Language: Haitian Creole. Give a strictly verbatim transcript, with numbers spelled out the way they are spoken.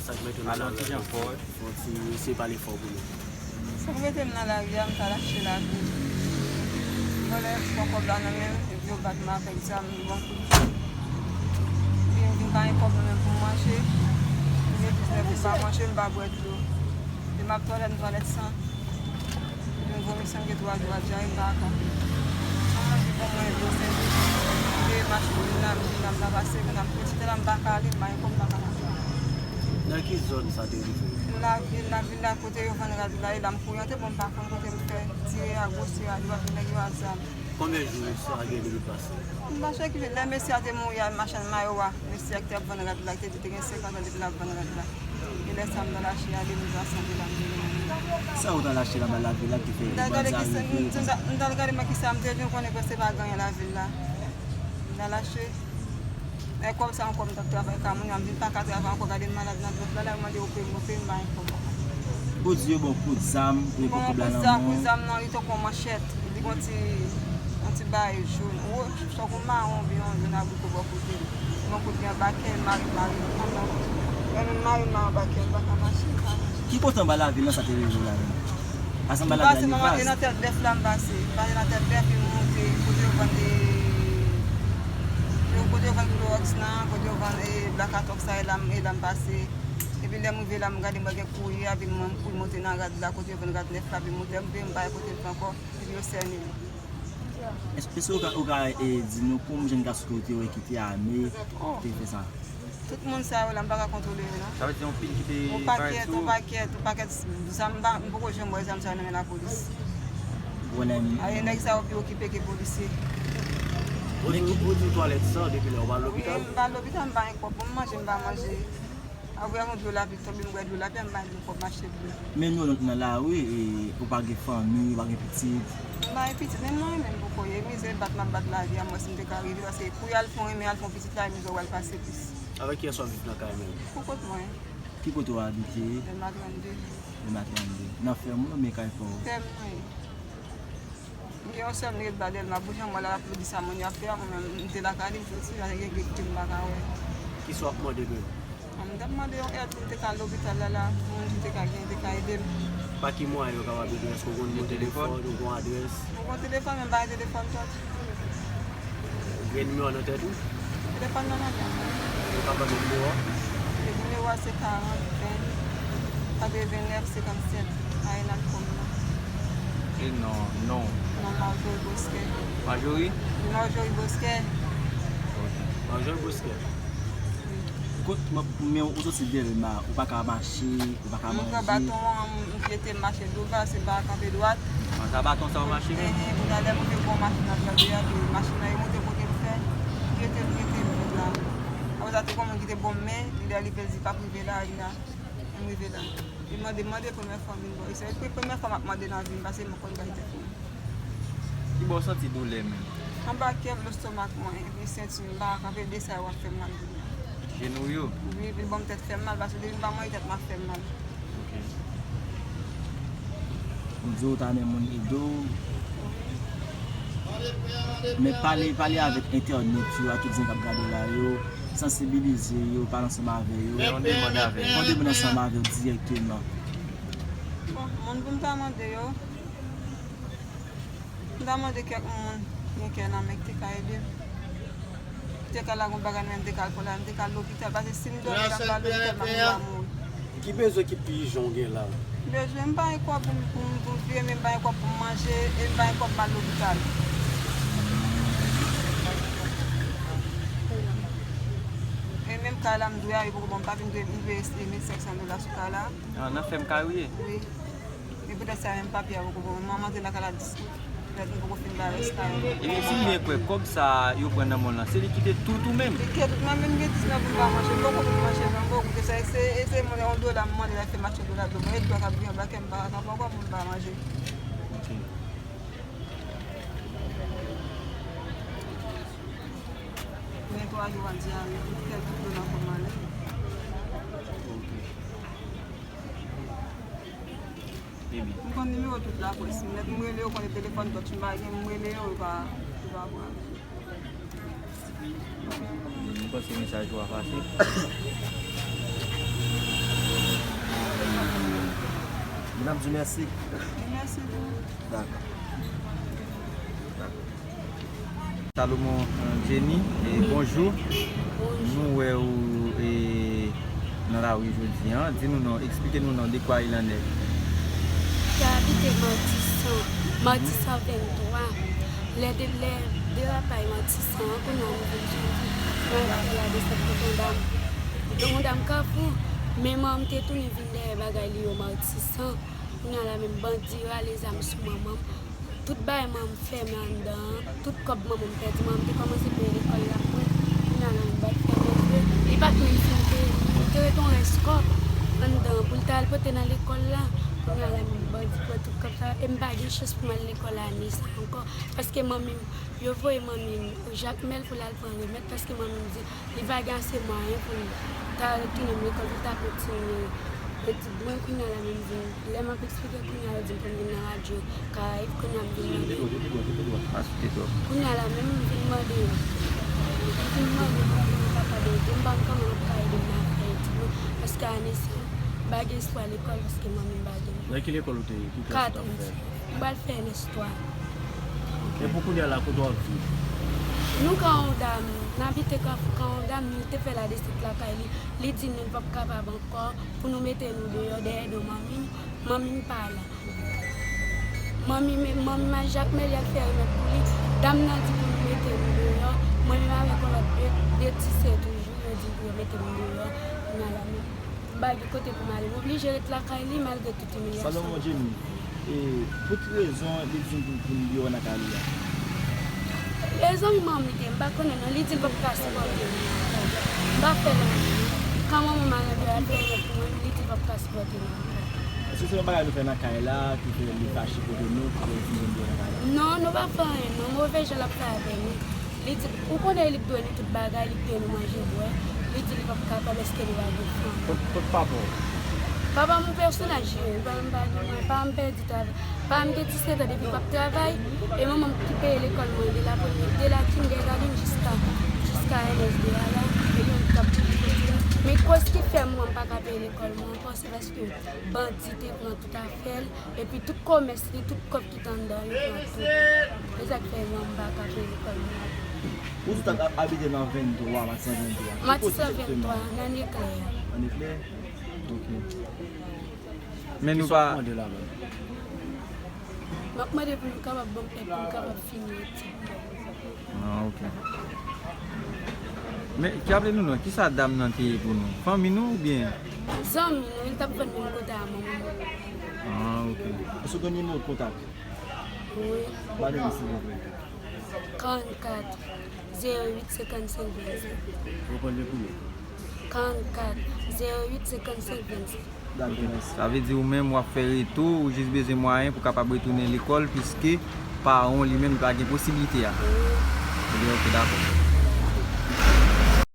Sa k mete w nan lari a? Fò ti eseye pale fò pou nou. Sa k mete m nan lari a, m t al achte lavi. Vòlè pran kòb la nan men m, epi yo bat m avèk zam, yo ban m kout pye. Epi m vin pa gen kòb nan men m pou m manje. M gen diznèf, m pa manje, m pa bwè dlo. E m ap twalèt, m twalèt san. Epi m vomi san gen twa jou a dyare, m pa ka. Manman di bon mwen vin Sendik. Te mache vin la, m vin la, m pa pase, vin la, m pwofite la, m pa ka ale, m pa gen kòb, m pa ka manje. Nan ki zòn sa te rive? Lavil, lavil la, kote yo vann rad la, e la m kouri antre, bon, m pa konn kote m fè, tire a goch, tire a dwat, nèg yo a zam. Konbyen jou sa gen depi l pase? M pa chèke lè mesye a te mouri a, machann mayo a, mesye a ki t ap vann rad la, ki te di te gen senkant an depi l ap vann rad la. E lè sa m t al achte ale, m jwenn sanble la, m vin mouri. Sa w t al achte anba lavil la ki fè bandi a rive? M t al gade, m t al gade mwen kisa m te jwenn, konnen ke se pa gen anyen lavil la. M t al achte. E kòb sa ankò m t ap travay ka moun yo, m vin pa ka travay ankò, gade m malad nan dwèt la, la yo mande yo peye m, yo peye m, m pa gen kòb ankò. Ou di yo ba w kout zam, pou yo pran kòb la nan men w. Kout zam, kout zam nan, li tankou yon manchèt, li gon ti, yon ti bagay jòn, wouch, tankou mawon oubyen yon jòn abriko bò kote m. Gon kout li anba kè m, mari m, mari m, mari m, mari m anba kè m, m pa ka mache, m pa mache. Ki kote anba lavil la sa te rive w la menm? Pase anba lavil la, li pase, m antre nan tèt bèf la, m pase. M pase nan tèt bèf, epi m monte kote yo vann, e, kote yo vann klowòks lan, kote yo vann, e, blakatòks la, e la m, e la m pase. Epi lè m rive la, m gade m wè gen kouri a, epi m, m kouri monte nan rad la, kote yo vann rad nèf la, epi m monte, m vin, m pa wè kote m fè ankò, epi yo sènen m. Èske, èske w ka, ou ka, e, di nou konbyen jèn gason ke w te wè ki te ame, ki te fè sa? Tout moun sa yo la, m pa ka kontwole yo, non. Sa vle di yon pil ki te parèt sou ou? Yon pakèt, yon pakèt, yon pakèt zam, m pa, m poko janm wè zam sa yo nan men lapolis. Pwoblèm. Aye, nèg sa yo pi okipe ke polisye. Ou di, ou di w twalèt san depi lè ou pa al lopital? Wi, m pa al lopital, m pa gen kòb pou m manje, m pa manje. Apre yon dlo lapli tonbe, m bwè dlo lapli, m pa gen kòb m achte dlo. Men nou nan lari, e, ou pa gen fanmi, ou pa gen pitit. M pa gen pitit, menm mwen menm poko ye, mizè bat m ap bat lavi a, mwen si m te ka rive, paske pou y al fè yon renmen, al fè yon pitit la, mizè w al pase plis. Avèk kiyès w ap viv nan kay menm? Pou kont mwen. Ki kote w abite? Dèlma trannde. Dèlma trannde. Nan fèm ou oubyen kay pa w? Fèm mwen ye. M gen yon sè m li ret ba Dèlma, bouch an mwen la, l ap di sa moun yo ap fè a, mwen menm, m te lakay li, m soti la, gen, gen, gen, m pa ka wè. Kisa w ap mande menm? Bon, m t ap mande yon èd pou m te ka al lopital la, la, pou moun ki te ka gen, te ka ede m. Pa ki mwayen yo kapab ede w? Èske w konn nimewo telefòn, ou gen adrès? Mwen gen telefòn, men m pa gen telefòn pòt. Ou gen nimewo a nan tèt ou? Telefòn nan nan men mwen. Ou ka ban nou nimewo a? Nimewo a se karant ven katrevennnèf senkannsèt. Ayen ak kòm nan. E non, non. Non, Marjorie Bosquet. Marjorie? Marjorie Bosquet. Ok. Marjorie Bosquet. Wi. Kot, men ou soti Dèlma, ou pa ka mache, ou pa ka manje. M pran baton an, m jete, m mache douvan, se pa kanpe dwat. An sa baton sa ou mache menm? Enhen, kounye a lè m rive bò machin nan tande a, epi machin nan remonte kote m fè, m jete, m jete, m vin la. Apre sa, te gon moun ki te ban m men, li lè li vle di p ap rive la, li la. M rive la. Li mande, mande premye fwa m vin bò isi. Se premye fwa m ap mande nan vi m, paske m konn bay tèt mwen. Ki bò w santi doulè menm? Anba kè m, lestomak mwen, epi senti m, m pa ka kanpe, de sa yo ap fè m mal doulè. Jenou yo? Wi, epi bò m tèt fè m mal, paske depi m pa manje tèt m ap fè m mal. Ok. Ou di w ta renmen moun ede w. Men pale, pale avèk entènot yo, ak tout moun k ap gade w la yo, sansibilize yo, pale ansanm avè yo. Fè yon demann avè yo. Fè yon demann ansanm avè yo dirèkteman. Bon, moun pou m ta mande yo, m ta mande kèk moun gen kè nan men ki te ka ede m. Te ka lage yon bagay nan men m, te ka al pran la, m te ka al lopital, paske si m dòmi la, m pa al lopital, m ap mouri. Ki bezwen ki pi ijan w gen la? Bezwen, m pa gen kòb pou m, pou m, pou m vire, men m pa gen kòb pou m manje, e m pa gen kòb pou m al lopital. E menm kay la m dwe a, yo poko ban m papye, m dwe, m dwe mil senk san dola sou kay la. Ah, nan fèm kay ou ye? Wi. E poutèt sa menm papye a poko bon. Mwen antre lakay la dis out, poutèt m poko fin bay rès kay la. Ebyen, si m byen kwè, kòb sa yo pran nan men w lan, se li ki te tout ou menm? Li kite tout mwen, men m gen diznèf jou m pa manje, m poko fin manje non, m poko goute sa, e se, e se moun yon dola m mande la fè m achte yon dola dlo, mwen, e dlo k ap vin anba kè m, m pa ka pran kòb moun pa manje. Ok. Gen twa jou m ap dyare, m kite tout dlo nan kò m ale. Ok. Ebyen. M konn nimewo tout laprès. M nèt, m rele yo, konnen telefòn tòch m pa gen, m rele yo, yo pa, yo pa pran. M panse mesaj ou a pase. N ap di w mèsi. Mèsi tou. Dakò. Salomon, euh, Jenny, e bonjou. Bonjou. Nou wè ou e nan lari jodi a. Di nou non, eksplike nou non, de quoi il en est. Ki abite Matisan, Matisan venntwa. Lè de, lè derapaj Matisan an, kounye a nou vin soti, nou al fè ladesant kot yon dam, yon dam Kafou, men manman m te tounen vin dèyè bagay li yo Matisan. Kounye a la menm bandi rale zam sou manman m. Tout bagay manman m fèmen anndan an, tout kòb manman m pèdi, manman m te kòmanse peye lekòl la pou mwen. Kounye a la menm bandi fèmen l vre. Li pa t menm fin peye, li te ret yon rès kòb anndan an pou l ta al pote nan lekòl la. Kounye a la menm bandi pran tout kòb sa yo, e m pa gen chans pou m al lekòl ane sa ankò. Paske manmi m, yo voye manmi m Jakmèl pou l al pran remèd, paske manmi m di li pa gen ase mwayen pou l ta retounen lekòl, pou l ta kontinye etid mwen. Kounye a la menm vin, lè m ap eksplike, kounye a yo di m pou m vin nan radyo Karayib, kounye a m vin mande. Kounye a la menm m vin mande, m vin mande pou yo kapab ede m, pa m kòman yo ka ede m nan afè etid mwen, paske ane sa m pa gen espwa lekòl, paske manmi m pa gen. Nan ki lekòl ou te ye? Ki klas ou t ap fè? M pral fè N S twa. E pou kounye a la, kote w ap viv? Nou Kawonda, n abite Kafou Kawonda, men li te fè ladesant lakay li. Li di nou li p ap kapab ankò pou nou mete nou deyò dèyè do manmi m. Manmi m pa la. Manmi m, manmi m al Jakmèl, y al fè remèd pou li. Dam nan di pou nou mete nou deyò. Mwen menm avèk yon lòt de, de ti sè toujou, yo di pou yo mete nou deyò. Kounye a la menm M pa gen kote pou m ale. M oblije ret lakay li malgre tout imilyasyon. Salomon Jenny, e, pou ki rezon li di m pou, pou m deyò nan kay li a? E zanmi manmi m li te, m pa konnen non, li di l p ap ka sipòte m ankò. M pa fè l anyen. Kan manman m al nan biro a, l te remèt pou mwen, li di l p ap ka sipòte m ankò. Èske se yon bagay nou fè nan kay la ki fè li fache kote nou, ki fè li di m pou m deyò nan kay la? Non, nou pa fè anyen non, move jan l ap fè avè nou. Li di, ou konnen li k dwe nou tout bagay, li k dwe nou manje, bwè. Li di li p ap kapab, èske li pa gen fanmi? Kot, kot papa w? Papa m yon pèsonaj, li pa m pa gen mwen, papa m pèdi travay. Papa m gen disèt an depi l p ap travay, e manman m ki peye lekòl mwen, de la premyè, de la kindergarten jiska, jiska N S de a la, e li menm k ap toujou peye. Men koz ki fè mwen m pa ka peye lekòl mwen ankò, se paske bandi te pran tout afè l, epi tout komès li, tout kòb ki t anndan, yo pran tou. Se sa k fè manman m pa ka peye lekòl mwen. Ou di w t ap abite nan venntwa, Matisan venntwa. Ki kote egzakteman? Matisan venntwa, nan Eklè. An Eklè? Ok. Men nou pa. Kisa w ap mande la menm? M ap mande pou nou kapab ban m èd pou m kapab fini etid mwen. Ah, ok. Men, ki ap vle nou non, kisa dam nan te ye pou nou? Fanmi nou oubyen? Zanmi nou, li t ap vann menm kote a manman m. Ah, ok. Èske w gen nimewo kontak? Wi. Ba nou li, silvouplè. Karannkat, zewo uit, senkannsenk, vennsenk. Ou konn li pou nou? Karannkat, zewo uit, senkannsenk, vennsenk. Dakò, mèsi. Sa vle di ou menm w ap fè retou, ou jis bezwen mwayen pou kapab retounen lekòl, piske paran w li menm li pa gen posiblite a. Wi. Ebyen, ok, dakò.